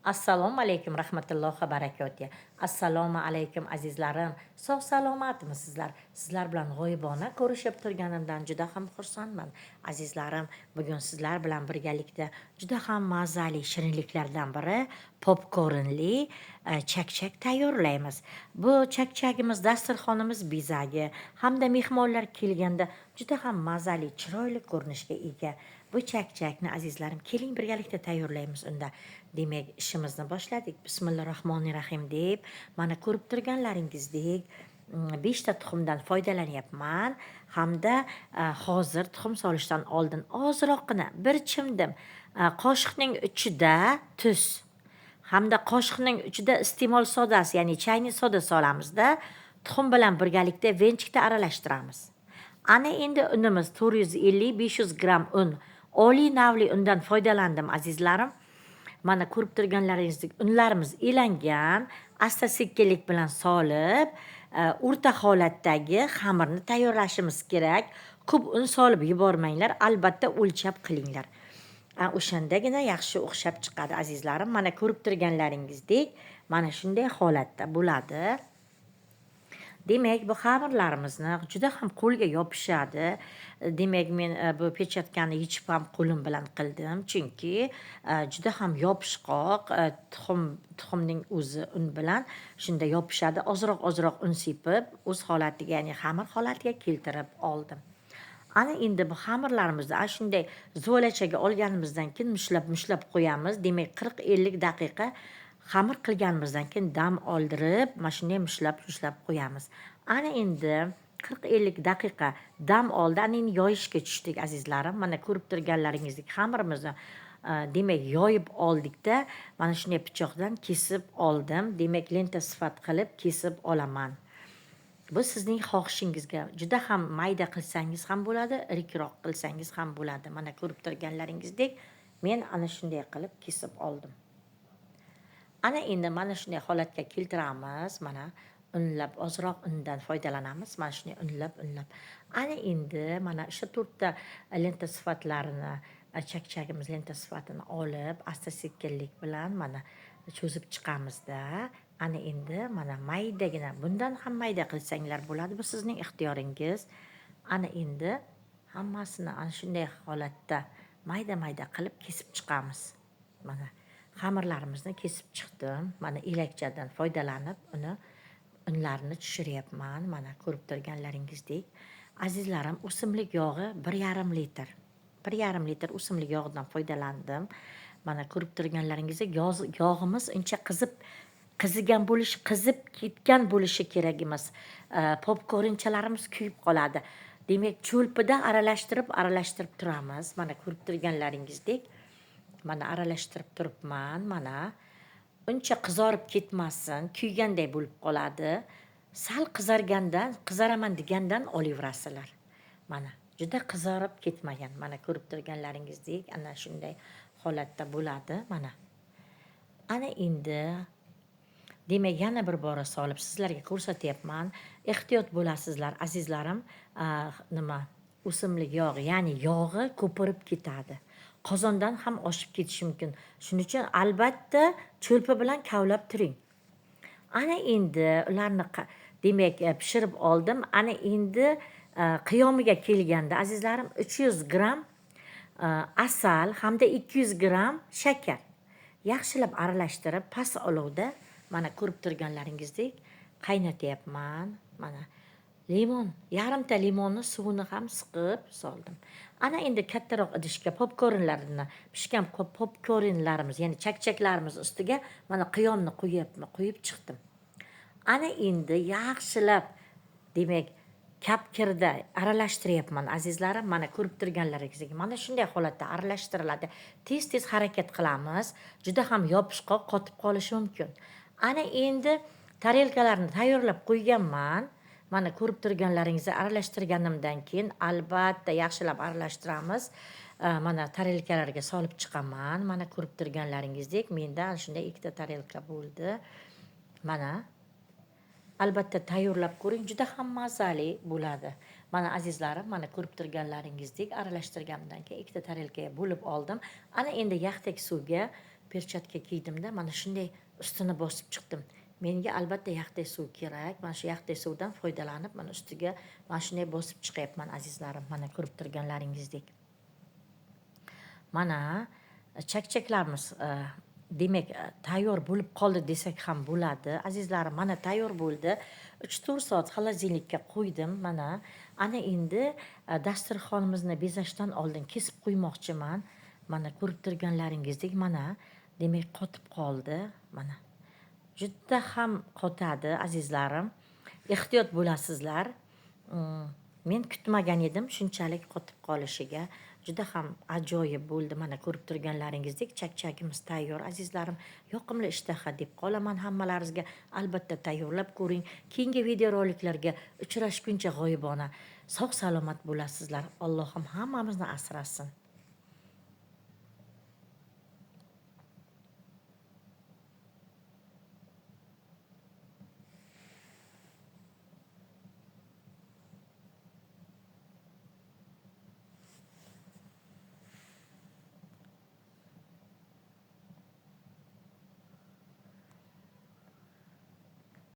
Assalomu alaykum rahmatullohi va barakotih. Assalomu alaykum azizlarim. Sog' salomatmisizlar? Sizlar bilan g'oyibona ko'rishib turganimdan juda ham xursandman. Azizlarim, bugun sizlar bilan birgalikda juda ham mazali shirinliklardan biri popkornli chakchak tayyorlaymiz. Bu chakchagimiz dasturxonimiz bezagi hamda mehmonlar kelganda juda ham mazali, chiroyli ko'rinishga ega. Bu chakchakni, azizlarim, keling, birgalikda tayyorlaymiz unda. Demak, ishimizni boshladik. Bismillahirrohmanirrohim deb, mana ko'rib turganlaringizdek, 5 ta tuxumdan foydalanyapman hamda hozir tuxum solishdan oldin ozroqgina bir chimdim qoshiqning uchida tuz hamda qoshiqning uchida iste'mol sodasi, ya'ni чайный soda solamizda, tuxum bilan birgalikda венчик da aralashtiramiz. Ana endi unimiz 450-500 gramm un. Oliy navli undan foydalandim, azizlarim. Mana ko'rip turganlaringizdek, unlarimiz elangan, asta sekinlik bilan solib, o'rta holatdagi xamirni tayyorlashimiz kerak. Ko'p un solib yubormanglar, albatta o'lchab qilinglar. O'shandagina yaxshi o'xshab chiqadi, azizlarim. Mana ko'rib turganlaringizdek, mana shunday holatda bo'ladi. Demak, bu xamirlarimizni juda ham qo'lga yopishadi. Demak, men bu перчатка ni yechib ham qo'lim bilan qildim, chunki juda ham yopishqoq, tuxumning o'zi un bilan shunda yopishadi. Ozroq-ozroq un sepib, o'z holatiga, ya'ni xamir holatiga keltirib oldim. Ana endi bu xamirlarimizni ana shunday zuvalachaga olganimizdan keyin mushlab-mushlab qo'yamiz. Demak, 40-50 daqiqa xamir qilganimizdan keyin dam oldirib, mana shunday mushlab-mushlab qo'yamiz. Ana endi 40-50 daqiqa dam oldi. Ana endi yoyishga tushdik, azizlarim. Mana ko'rib turganlaringizdek, xamirimizni demak, yoyib oldikda, mana shunday pichoqdan kesib oldim. Demak, lenta sifat qilib kesib olaman. Bu sizning xohishingizga. Juda ham mayda qilsangiz ham bo'ladi, irikroq qilsangiz ham bo'ladi. Mana ko'rib turganlaringizdek, men ana shunday qilib kesib oldim. Ana endi mana shunday holatga keltiramiz. Mana unlab, ozroq undan foydalanamiz. Mana shunday unlab, unlab. Ana endi mana o'sha to'rtta lenta sifatlarini, chakchagimiz lenta sifatini olib, asta sekinlik bilan mana cho'zib chiqamizda. Ana endi mana maydagina, bundan ham mayda qilsanglar bo'ladi. Bu sizning ixtiyoringiz. Ana endi hammasini ana shunday holatda mayda-mayda qilib kesib chiqamiz. Mana xamirlarimizni kesib chiqdim. Mana elakchadan foydalanib uni unlarini tushiryapman. Mana ko'rib turganlaringizdek. Azizlarim, o'simlik yog'i 1,5 litr. 1,5 litr o'simlik yog'idan foydalandim. Mana ko'rib turganlaringizdek, yog'imiz uncha qizib qizigan bo'lishi, qizib ketgan bo'lishi kerak emas. Popkornchalarimiz kuyib qoladi. Demak, cho'lpida aralashtirib, aralashtirib turamiz. Mana ko'rib turganlaringizdek, mana aralashtirib turibman. Mana uncha qizarib ketmasin, kuyganday bo'lib qoladi. Sal qizargandan, qizaraman degandan olaverasizlar. Mana juda qizarib ketmagan. Mana ko'rib turganlaringizdek, ana shunday holatda bo'ladi. Mana. Ana endi, demak, yana bir bora solib sizlarga ko'rsatyapman. Ehtiyot bo'lasizlar, azizlarim. Nima, o'simlik yog'i, ya'ni yog'i ko'pirib ketadi. Qozondan ham oshib ketishi mumkin. Shuning uchun albatta cho'lpa bilan kavlab turing. Ana endi ularni, demak, pishirib oldim. Ana endi qiyomiga kelganda, azizlarim, 300 gramm asal hamda 200 gramm shakar yaxshilab aralashtirib, past olovda, mana ko'rib turganlaringizdek, qaynatyapman. Mana limon, yarimta limonni suvini ham siqib soldim. Ana endi kattaroq idishga popkornlarni, pishgan popkornlarimiz, ya'ni chakchaklarimiz ustiga mana qiyomni qo'yapman, qo'yib chiqdim. Ana endi yaxshilab, demak, kapkirda aralashtiryapman, azizlarim. Mana ko'rib turganlaringizdek, mana shunday holatda aralashtiriladi. Tez tez harakat qilamiz, juda ham yopishqoq, qotib qolishi mumkin. Ana endi tarelkalarni tayyorlab qo'yganman. Mana ko'rib turganlaringizni, aralashtirganimdan keyin albatta yaxshilab aralashtiramiz. Mana tarelkalarga solib chiqaman. Mana ko'rib turganlaringizdek, menda ana shunday ikkita tarelka bo'ldi. Mana albatta tayyorlab ko'ring, juda ham mazali bo'ladi. Mana, azizlarim, mana ko'rib turganlaringizdek, aralashtirganimdan keyin ikkita tarelkaga bo'lib oldim. Ana endi yaxtak suvga Perchatka kiydimda, mana shunday ustini bosib chiqdim. Menga albatta yaxday suv kerak. Mana shu yaxday suvdan foydalanib, mana ustiga mana shunday bosib chiqyapman, azizlarim. Mana ko'rib turganlaringizdek. Mana chakchaklarimiz demak tayyor bo'lib qoldi desak ham bo'ladi. Azizlarim, mana tayyor bo'ldi. 3-4 soat xolodilnikka qo'ydim mana. Ana endi dasturxonimizni bezashdan oldin kesib qo'ymoqchiman. Mana ko'rib turganlaringizdek, mana demak qotib qoldi. Mana juda ham qotadi, azizlarim. Ehtiyot bo'lasizlar. Men kutmagan edim shunchalik qotib qolishiga. Juda ham ajoyib bo'ldi. Mana ko'rib turganlaringizdek chakchagimiz tayyor, azizlarim. Yoqimli ishtaha deb qolaman hammalaringizga. Albatta tayyorlab ko'ring. Keyingi videoroliklarga uchrashguncha g'oyibona sog' salomat bo'lasizlar. Allohim hammamizni asrasin.